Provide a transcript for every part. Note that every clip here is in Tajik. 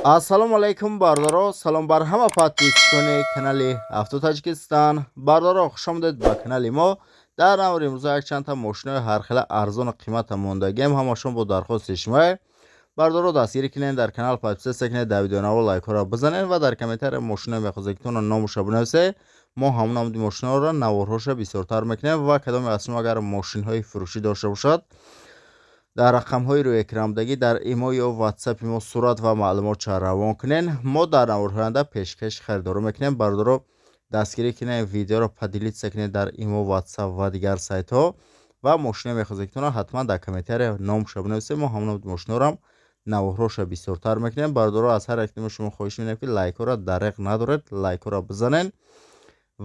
Ассалому алайкум, бародаро, салом бар ҳама подписчикони канали Авто Таҷикистон. Бародаро, хушомадед ба канали мо. Дар навори имрӯза якчандта мошинои ҳархела арзону қимата мондагием, ҳамашон бо дархости шумое. Бародаро, дастгирӣ кунед, дар канал подписаться кунед, дар видеонаво лайкҳоро бизанед ва дар комментария мошинои мехозагитонро номуша бинависед. Мо ҳамон намуди мошиноро наворҳоша бисёртар мекунем. Ва кадоме аз шумо агар мошинҳои фурӯшӣ дошта бошад, дар рақамҳои рӯи экранбудагӣ дар имо ё ватсапи мо сурат ва маълумотша равон кунед, мо дар наворҳои оянда пешкаши харидорӣ мекунем. Бародаро, дастгирӣ кунед, видеоро поделиться кунед дар имо, ватсап ва дигар сайтҳо ва мошинои мехозагитонро ҳатман дар комментария номуша бинависед, мо ҳамон намуди мошиноро наворҳоша бисёртар мекунем. Бародаро, аз ҳар якдими шумо хоҳиш менем, ки лайкҳоро дареғ надоред, лайкҳоро бизанед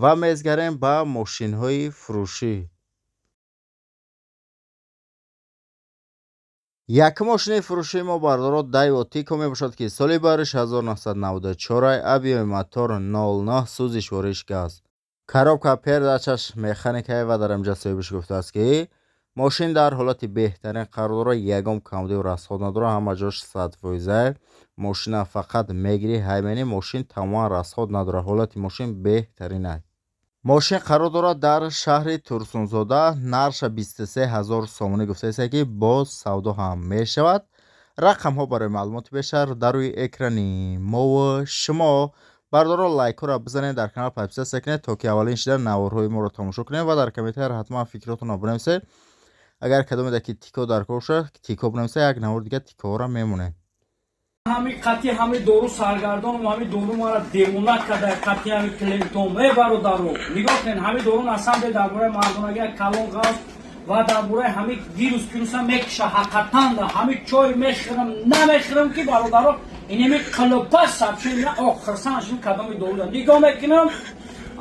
ва мезгарем ба мошинҳои фурӯшӣ. Якум мошинаи фурӯшии мо, бародаро, Дайво Тико мебошад, ки соли бариш 1994, объёми мотор 09, сӯзишвориш газ, коробка передачаш механикае. Ва дар инҷа соҳибаш гуфтааст, ки мошин дар ҳолати беҳтарин қарор дорад, ягон камбудию расход надорад, ҳама ҷош 100%. Мошина фақат мегирӣ, ҳаймени, мошин тамоман расход надорад, ҳолати мошин беҳтаринай. Мошин қарор дорад дар шаҳри Турсунзода, нархша 23 000 сомонӣ гуфтааст, ки боз савдо ҳам мешавад. Рақамҳо барои маълумоти бештар дар рӯи экрани мову шумо. Бародаро, лайкҳоро бизанед, дар канал подписаться кунед, то ки аввалин шуда наворҳои моро тамошо кунед ва дар комментария ҳатман фикротонро бинависед. Агар кадомеда ки Тико дар кор бошад, Тико бинависед, як навор дига Тикоҳоро мемонем. Ҳами қатъи ҳами дору саргардонам, ҳами дору мара девона када, қатъи ҳами клиентом. Э, бародаро, нигоҳ кунед, ҳами дору на самом деле дар бораи мардонагӣ калон ғавз ва дар бораи ҳами вирус пируса мекиша. Ҳақиқатан да ҳами чой мехӯрам, намехӯрам, ки бародаро, инеми қилипа сабши о хирсан шим. Кадоми дору нигоҳ мекунам,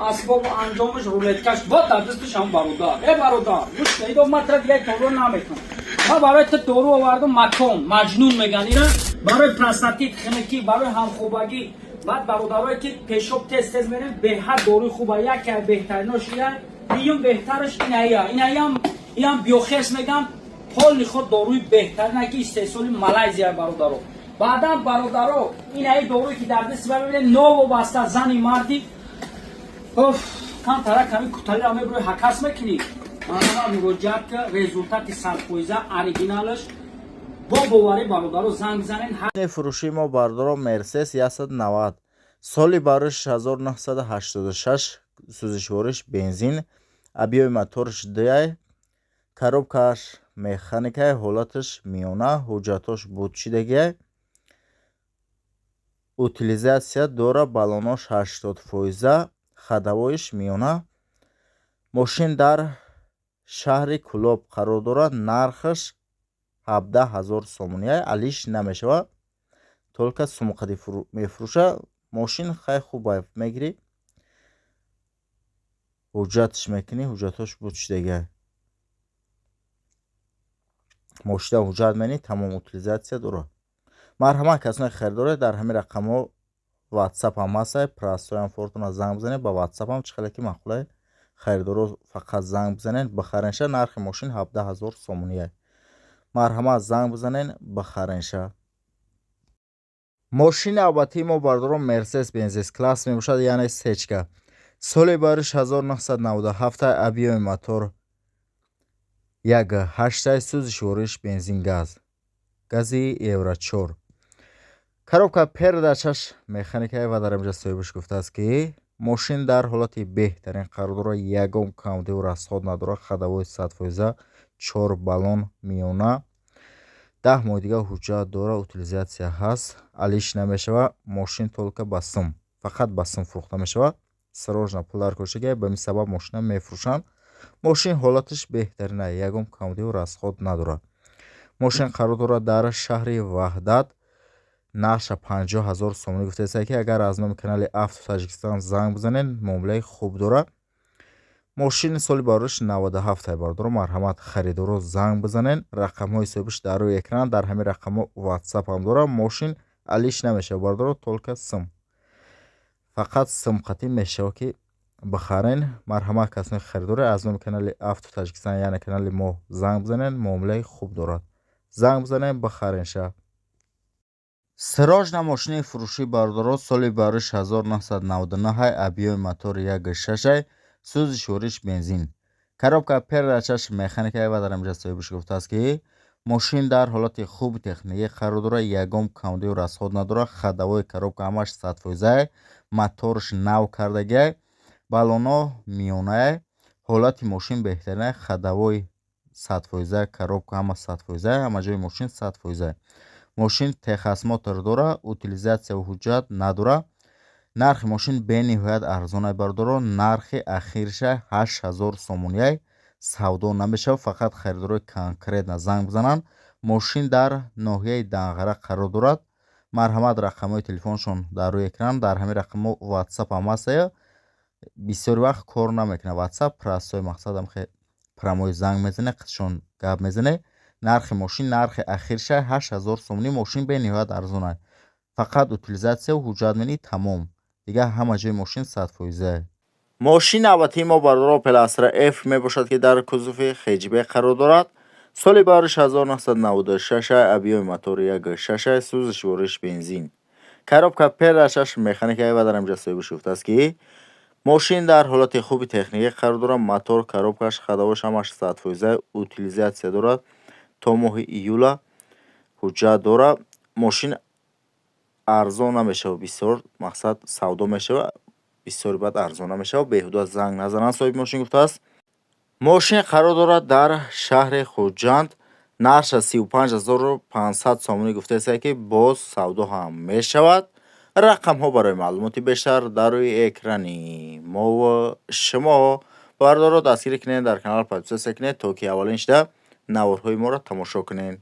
асбобу анҷомаш, рулеткаш бо дар дасташ ҳам. Бародар, э бародар, гӯш кунед, ман тра дига дору намекунам. Ман барои ту дору овардам, макон маҷнун меган ира, барои простатит, хинукӣ, барои ҳамхобагӣ. Баъд бародарое ки пешоб тез тез мерем, беҳад доруи хуба, яке беҳтаринош ия, дуюм беҳтараш иная, инаям, иам биохес меган, полный худ доруи беҳтарина, ки истеҳсоли Малайзия, бародаро. Баъдан, бародаро, инаи доруе ки дар дасти ба мебинед, новобаста зани марди, оф, камтара ками куталиро мебурӣ, ҳакас мекунӣ, манама муроҷиат ка, результати 100%, оригиналаш, бо боварӣ, бародаро, занг занен. Фурӯшии мо, бародаро, Мерсес 190, соли барош 1986, сӯзишвориш бензин, объёми моторш 2, коробкааш механикае, ҳолаташ миёна, ҳуҷҷатош будшидагиай, утилизация дора, баллонош 80%, ходовоиш миёна. Мошин дар шаҳри Кӯлоб қарор дорад, нархаш 17 000 сомонӣ, алиш намешавад, только сумқади мефурӯшад. Мошин хай хуб мегирӣ, ҳуҷҷатш мекунӣ, ҳуҷҷатҳош будшидагиай, мошина ҳуҷҷат менӣ, тамом, утилизация дорад. Марҳамат, касоне харидоред, дар ҳамин рақамҳо ватсап ҳам ҳастай, простойам фортона занг бизанед, ба ватсапам чӣ хеле ки маъқулай. Харидоро фақат занг бизанед, бихаренша. Нархи мошин 17 000 сомоние. Марҳамат, занг бизанед, бихаренша. Мошини навбатии мо, бародарон, Мерседес Бенз С класс мебошад, яъне сечка, соли бариш 1997, объёми мотор 1,8, сӯзишвориш бензин газ, гази евро 4, коробка передачаш механикае. Ва дар инҷа соҳибаш гуфтааст, ки мошин дар ҳолати беҳтарин қарор дорад, ягон камбудию расход надорад, ходовой 100%, чор баллон миёна, 10 моҳи дигар ҳуҷҷат дорад, утилизация ҳаст, алиш намешавад. Мошин только ба сум, фақат ба сум фурӯхта мешавад. Срочно пул дар кошага, ба ин сабаб мошина мефурӯшанд. Мошин ҳолаташ беҳтарина, ягон камбудию расход надорад. Мошин қарор дорад дар шаҳри Ваҳдат, нархша 50 000 сомонӣ гуфтааст, ки агар аз номи канали Авто Таҷикистон занг бизанед, муомилаи хуб дорад. Мошини соли барориш 97. Бародаро, марҳамат, харидоро занг бизанед, рақамҳои ҳисобиш дар рӯи экран, дар ҳамин рақамҳо ватсап ҳам дорад. Мошин алиш намешавад, бародаро, только сум, фақат сумқатӣ мешавад, ки бихарен. Марҳамат, касоне харидоре, аз номи канали Авто Таҷикистон, яъне канали мо, занг бизанед, муомилаи хуб дорад. Занг бизанед, бихарен ша. Срочно мошини фурӯшӣ, бародаро. Соли бариш 1999, объёми мотори 1,6, сӯзишвориш бензин, коробка передачаш механикае. Ва дар инҷа соҳибаш гуфтааст, ки мошин дар ҳолати хуби техникӣ қарор дорад, ягон камбудию расход надорад, ходовой, коробка ҳамаш 100%-ае, моторш нав кардагиай, баллоно миёнае, ҳолати мошин беҳтаринае, ходовой 100%, коробка ҳама 100%, ҳама ҷои мошин 100%. Мошин техосмотр дорад, утилизатсияву ҳуҷҷат надорад. Нархи мошин бениҳоят арзонай, бародаро. Нархи ахириша 8000 сомониай, савдо намешавад, фақат харидорои конкретно занг бизананд. Мошин дар ноҳияи Данғара қарор дорад. Марҳамат, рақамҳои телефоншон дар рӯи экран. Дар ҳамин рақамҳо Ватсап ҳам ҳастая, бисёри вақт кор намекунад Ватсап, простой мақсадам прямой занг мезане, қисшон гап мезане. Нархи мошин, нархи ахириша 8000 сомонӣ. Мошин бениҳоят арзонай, фақат утилизатсияву ҳуҷҷат менӣ, тамом, дигар ҳама ҷои мошин 100%. Мошин навбатии мо, бародаро, Опел Астра F мебошад, ки дар кузови хэтчбек қарор дорад. Соли бариш 1996, объёми мотори 1,6, сӯзишвориш бензин, коробка передачаш механикае. Ва дар инҷа соҳибаш гуфтааст, ки мошин дар ҳолати хуби техникӣ қарор дорад, мотор, коробкаш, ходовош ҳамаш 100%, утилизатсия дорад, то моҳи июла ҳуҷҷат дорад. Мошин арзон намешавад бисёр, мақсад, савдо мешавад бисёри, баъд арзон намешавад, беҳуда занг назананд, соҳиби мошин гуфтааст. Мошин қарор дорад дар шаҳри Хуҷанд. Нархша 35 500 сомонӣ гуфтааст, ки боз савдо ҳам мешавад. Рақамҳо барои маълумоти бештар дар рӯи экрани мову шумо. Бародаро, дастгирӣ кунед, дар канал подписаться кунед, то ки аввалин шуда наворҳои моро тамошо кунед.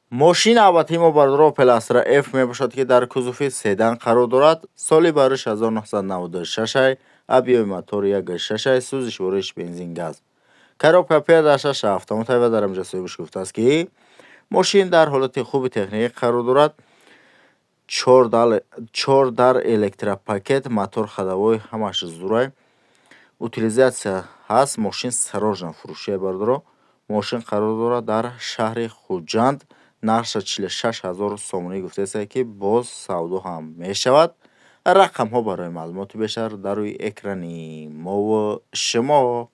Мошини навбатии мо, бародаро, Опел Астра F мебошад, ки дар кузови седан қарор дорад. Соли бариш 1996, объёми мотори 1,6, сӯзишвориш бензин, газ, коробка передачаш автомат. Ва дар инҷа соҳибаш гуфтааст, ки мошин дар ҳолати хуби техникӣ қарор дорад, чор дар электропакет, мотор, ходовой ҳамаш зурай, утилизатсия ҳаст. Мошин срочно фурӯшия, бародаро. Мошин қарор дорад дар шаҳри Хуҷанд. Нархша 46 000 сомонӣ гуфтааст, ки боз савдо ҳам мешавад. Рақамҳо барои маълумоти бештар дар рӯи экрани мову шумо.